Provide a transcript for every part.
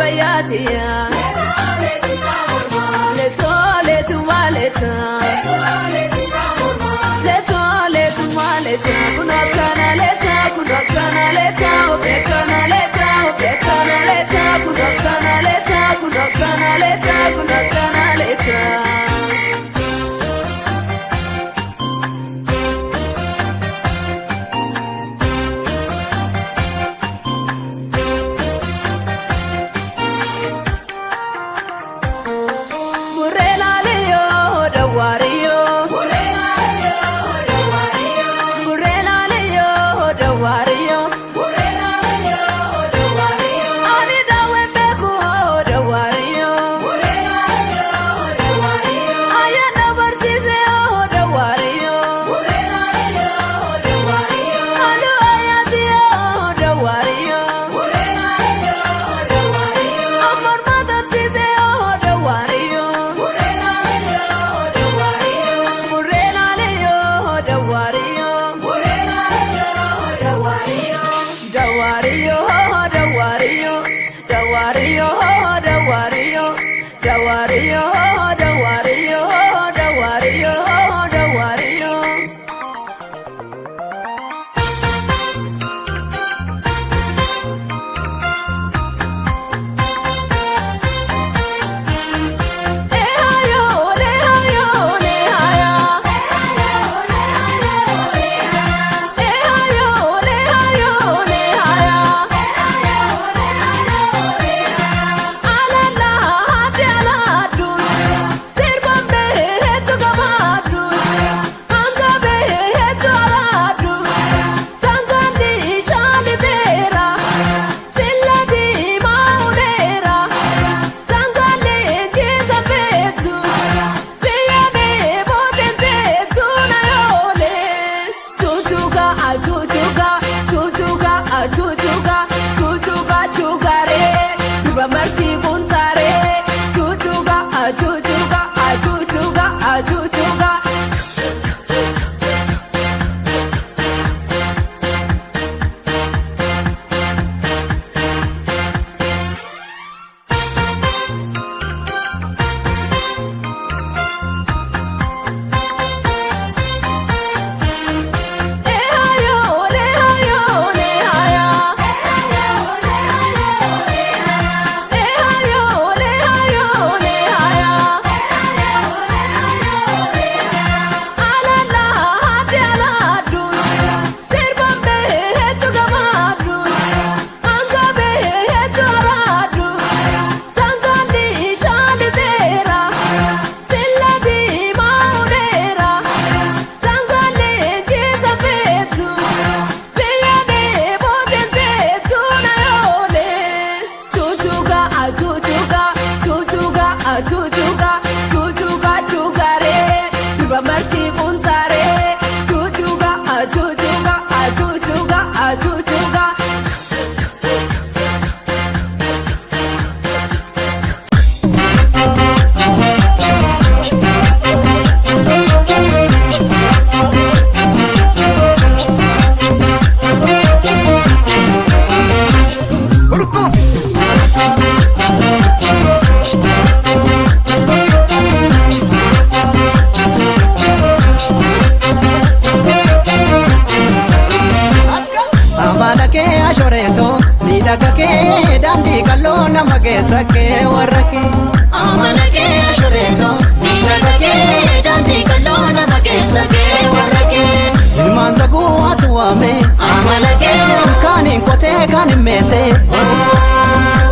Wayyaatiya. Leetoo leetuma leetaa. Leetoo leetuma leetaa. Kun akkana leetaa kun akkana leetaa obbee kana leetaa obbee kana leetaa kun akkana leetaa kun akkana leetaa kun akkana leetaa. Burrelaaleyo dawwaariyo. Burrelaaleyo dawwaariyo. Ani daawwen beeku dawwaariyo. Ayyaana barsiise dawwaariyo. Halluu ayyaati dawwaariyo. Ammarma tabsiise dawwaariyo. Burrelaaleyo dawwaariyo. Dawwaariyo dawwaariyo dawwaariyo dawwaariyo dawwaariyo dawwaariyo dawwaariyo dawwaariyo. Ehayo lehayo lehaya. Ehayo lehayo lehaya. Alala hadyala sirban behetu gamadu hanga behetu aladu sangali shali dera silladi maunera sangali jisa betu biyane boten betu na yole tutuka atutuka tutuka atutuka tutuka tukare dubamarti kuntare tutuka atutuka atutuka atutuka. Ehayo lehayo lehaya. Ehayo lehayo lehaya. Alala hadyala sirban behetu gamadu hanga behetu aradu sangali shali dera silladi maunera sangali jisa betu biyane boten betu na yole tutuka atutuka tutuka atutuka tutuka tukare dubamarti kuntare tutuka atutuka atutuka atutuka. Amala kee ashoreetoo miidhaga kee daandii qalloo nama keessa kee warra kee. Amala kee ashoreetoo miidhaga kee daandii qalloo nama keessa kee warra kee. Ilmaan zaguu atu waame. Amala kee kaaniin qotee kaan hin meesee.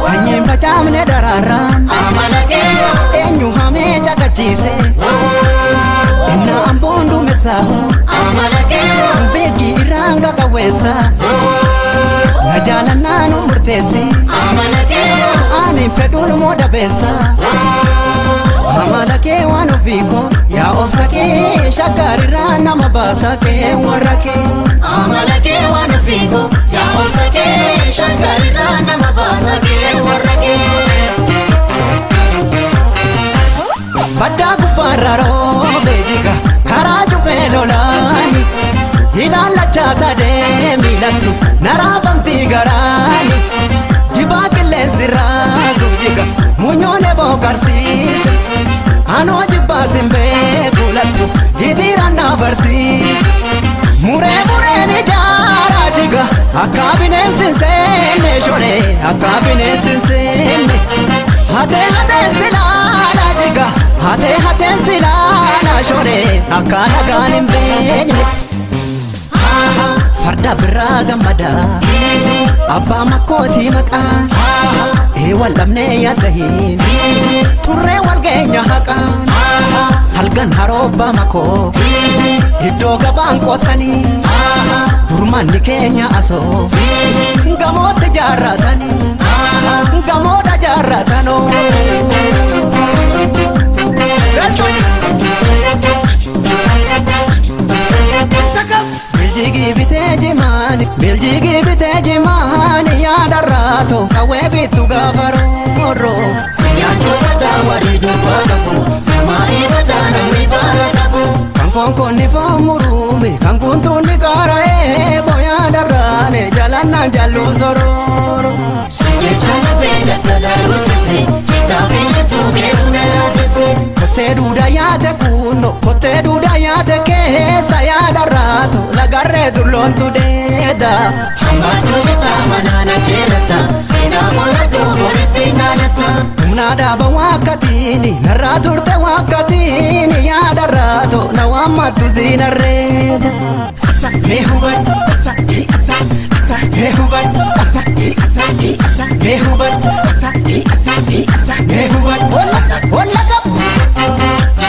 Sanyiin facaafne daraaraan. Amala kee eenyu hamee caqachiise. Inna amboon duumessaahu. Amala kee beekii irraan qaqawweessa. Na jaalannaa nu murteessi. Ani fedhuun moo dabeessa. Amala kee waan ofiiko yaa obsa kee shaggarirraa nama baasa kee warra kee. Amala kee waan ofiiko yaa obsa kee shaggarirraa nama baasa kee warra kee. Baddaa gubbaarra roobee jiga karaa jubbee lolaani ilaallachaa sadee miilatti naraafamtii garaani jibaa qilleensi raasu. Anoo jibbaa sin beeku lattu hitiiraan na barsiisa. Muree mureen ijaaraa jiga akka bineensi hin seenne shoree akka bineensi hin seenne. Hatee hatee silaalaa jiga hatee hatee silaalaa shoree akka nagaan hin beekne. Farda biraa gammada abbaa makkootii maqaa ee wal dhabnee yaaddahin turree wal geenya haqaa salgan haroobbaa makoo iddoo gabaan qotanii durmanni keenya asoo gamootti jaarratanii gamoodha jaarratanoo. Biljigii bitee jimaani biljigii bitee jimaani yaadarraato qawwee bittu gaafa roorroo. Nyaachuu fataa warii dubbaa qabu namaa ifataa namni baala qabu. Kan konkoonni foon murume kan kuntuunni qaara'ee booyaa darraane jalannaan jalluu sorooro. Jecha lafee daldalaa hojjese jetaa fi jettuu beeku na yaaddesse. Kottee duudaa nyaate kunno kottee duudaa nyaate keessa yaadarraatu lagarree dulloontu deeda. Hambaadhoo jetaa manaan ajjeeratta seenaa qoradhoo walitti naanatta. Humna dhaaba waakkatiini narraa turte waakkatiini yaadarraatu na waammattu siinarreeda. Mee hubadhu asa asa asa mee hubadhu asa asa asa mee hubadhu asa asa asa mee hubadhu holla holla qabu.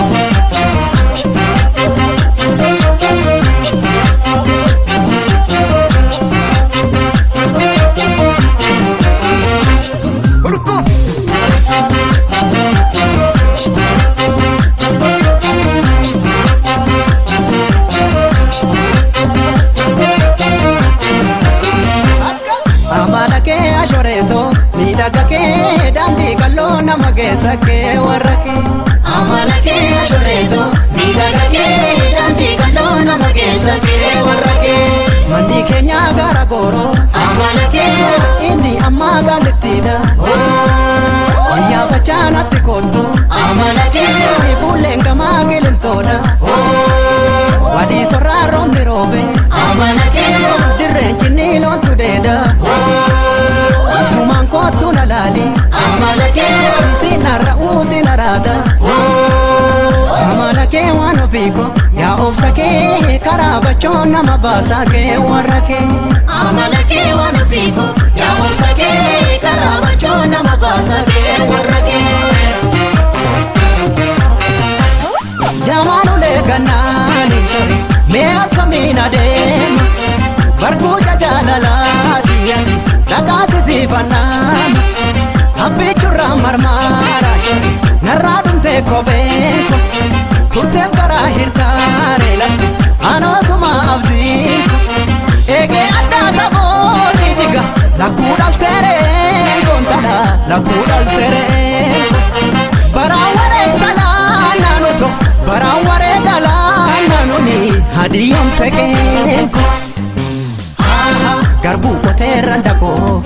Amala kee ashoreeto miidhaga kee daandii qalloo nama geessa kee warra kee. Amala kee ashoreeto miidhaga kee daandii qalloo nama geessa kee warra kee. Manni keenya gara gooroo Amala kee inni ammaa gaalittiidha. Wayyaa natti kottu amala kee fuulleen gamaa qilintoodha. Wadii sorraa roobni roobe amala kee dirreen cinni loontu deeda. Waltumaan kottu na laali amala kee si narra'uu si naraada. Amala kee waan ofiiko yaa obsa kee karaa bachoon nama baasaa kee warra kee. Amala kee waan ofiiko yaa obsa kee karaa bachoo nama baasa kee warra kee. Jamaanulee gannaani sori mee akkamiin adeema barbuuca jaalalaati ati caqaasisiifannaama abbichurraa marmaara shori narraa dhumtee kopheen ko turteef karaa hirtaare latti anoosuma abdiin ko eegee addaa taboonni jiga lakkuu dhalteeree goontala lakkuu dhalteeree baraan wareegsalaa naannoto baraan wareegalaa naannoni hadiyyaan feqeen ko. Garbuu qoteerran dakoo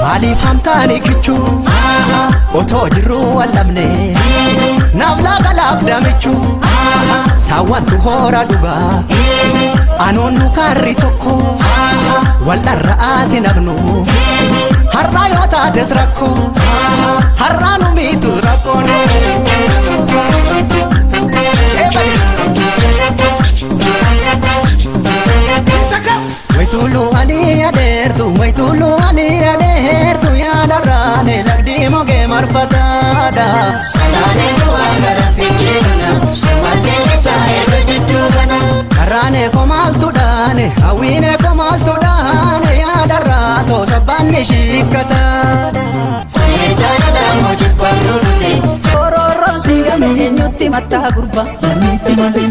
maaliif hamtaani kichuu otoo jirruu wal dhabne naaf laaqalaaf damichuu saawwantu hoora dhugaa anoon nu kaarri tokko wal dharra'aa si nafnu har'aa yoo taates rakkoo har'aa nu miitu rakkoon. Waitulu ani adeertu waitulu ani adeertu yaadarraane lagdi mogee marfataadha. Salaaleen du'aa gara fiichee kana sumallee isaa erga jidduu kana. Karraane komaaltu dhaane hawwiine komaaltu dhaane yaadarraa toosa shiikkataadha. Olee jaalala moojii barruu dhufee. Ororoon siigame eenyutti mattaa gurba lammiitti malee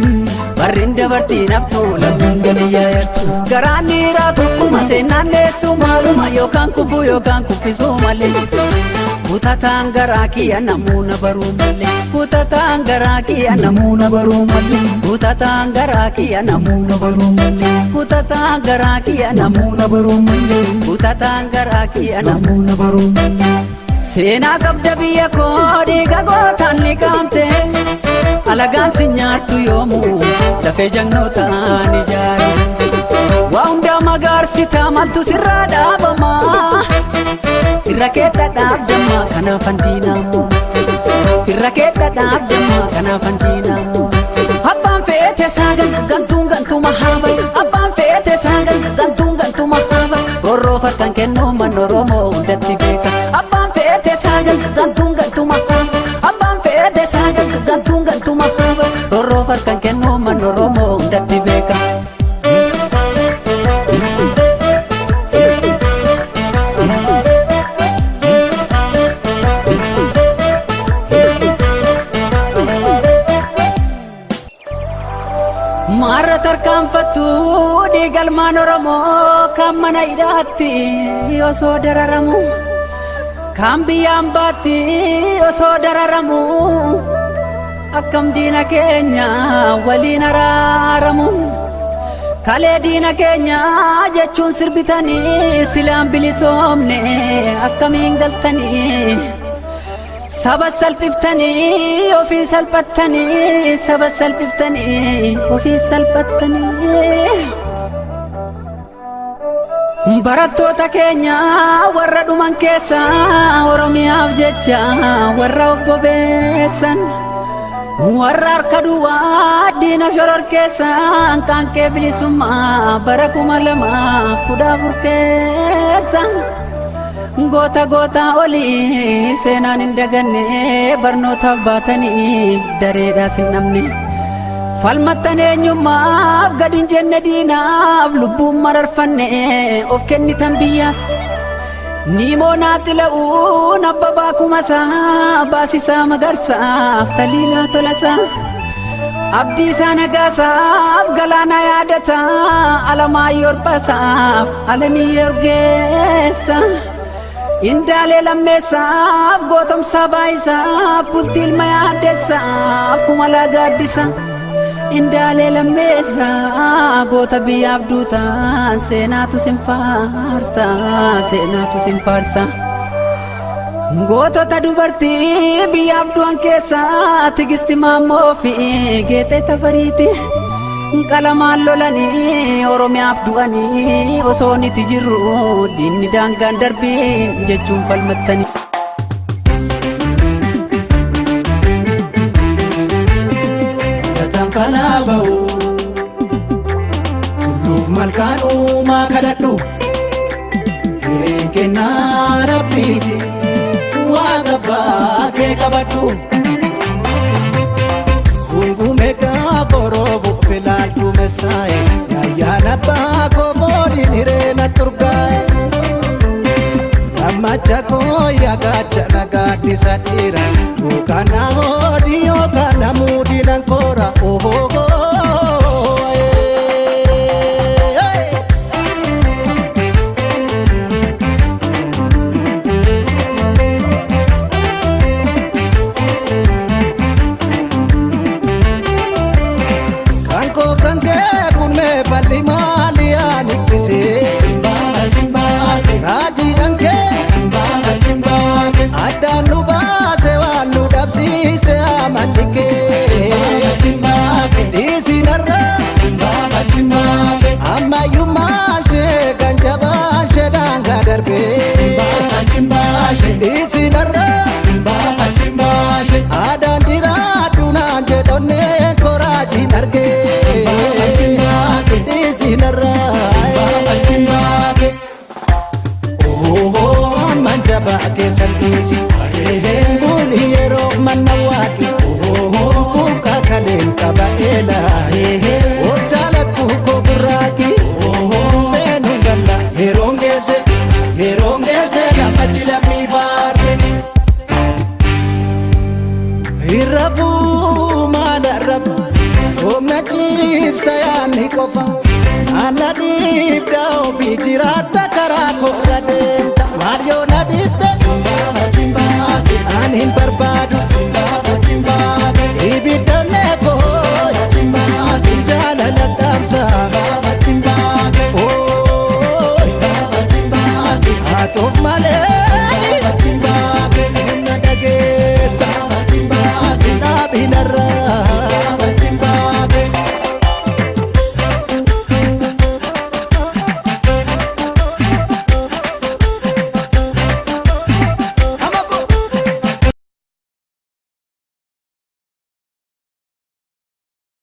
barriin dabartii naftu lammiin galiyyaa yartu garaan dhiiraa tokkuma seenaan dheessu maaluma yookaan kufuu yookaan kuffisuu malee kutataan garaa kiyya namuuna baruu malee kutataan garaa kiyya namuuna baruu malee kutataan garaa kiyya namuuna baruu malee kutataan garaa kiyya namuuna baruu malee kutataan garaa kiyya namuuna baruu malee. Seenaa qabda biyya koo dhiiga gootaan ni qaamte. Alagaan si nyaattu yoomuu lafee jagnootaan ijaaru. Waa hundaa magaarsita maaltu sirraa dhaabama. Irra kee dhadhaabdamma kanaaf handiinaamu. Irra kee dhadhaabdamma kanaaf handiinaamu. Abbaan feete saagan gantuun gantuma haaba. Abbaan feete saagan gantuun gantuma haaba. Rorroofattan kennuu manni Oromoo hundatti beeka. Abbaan feete saagan gantuun gantuma haaba. Abbaan feete saagan gantuun gantuma haaba. Rorroofattan kennuu manni Oromoo hundatti beeka. Maarra tarkaanfattu dhiigalmaan Oromoo kan mana hidhaatti osoo dararamu. Kan biyyaan baatti osoo dararamu. Akkam diina keenya waliin araaramu. Kalee diina keenya jechuun sirbitanii silaan bilisoomne akkamiin galtanii. Saba salphiftanii ofii salphattanii saba salphiftanii ofii salphattanii. Barattoota keenya warra dhuman keessa Oromiyaaf jecha warra of bobeessan. Warra harka duwwaa diina shoror keessan qaanqee bilisummaa bara 2014 keessa. Goota goota olii seenaan hin daganne barnootaaf baatanii dareedhaas hin dhabne. Falmattan eenyummaaf gad hin jenne diinaaf lubbuun mararfanne of kennitan biyyaaf. Niimoonaa xila'uun abbabaa kumasaa baasisaa magarsaaf taliilaa tolasaa. Abdiisaa nagaasaaf galaana yaadataa alamaayyoo orbasaaf alamii orgeessa. Indaalee lammeessaaf gootomsaa baayisaaf bultii ilma yaaddeessaaf kumalaa gaaddisa. Indaalee lammeessaa goota biyyaaf duutaan seenaatu sin faarsa seenaatu sin faarsa. Gootota dubartii biyyaaf du'an keessaa Tigisti Maammoo fi Geexee Tafariiti. Qalamaan lolanii Oromiyaaf du'anii osoo niti jirru diinni daangaan darbii jechuun falmattanii. Barataan falaa ba'u tulluuf malkaan uumaa kadhadhu hireen kennaa rabbiiti waaqa abbaa kee qabadhu. Gungume gaafa roobu filaaltu messaa'e yaayyaan abbaa koo fooliin hireena turgaa'e. Lammacha koo yaagacha nagaatti dhiira yookaan na hoodii yookaan na muudii nan koora ohoo. Kan koo kan kee kun mee falli maali yaanikkisee. Raajiidhaan kee addaan nu baase waan nu dhabsiise amalli kee. Dhiisinarraa ammayyummaa ishee kan jabaa ishee daangaa darbee. Dhiisinarraa aadaan jiraadhu naan jedhonnee koraajiin argee. Dhiisinarraa. Ohoon jabaa keessan dhiisi. Kuni yeroo manna waaqi. Kuukaa kaleen qaba eela. Of jaalattu koo gurraaqi. Meenu galla yeroon geesse yeroon geesse lafa chilammii faarse. Irrafuu maala rafa humna ciibsa yaanni qofa. Anna dhiibda ofii jiraatta karaa koorra deemta. Maal yoo na dhiibde ani hin barbaadu. Ibiddoonni koo jaalala dhaamsa. Haatuuf malee keessa.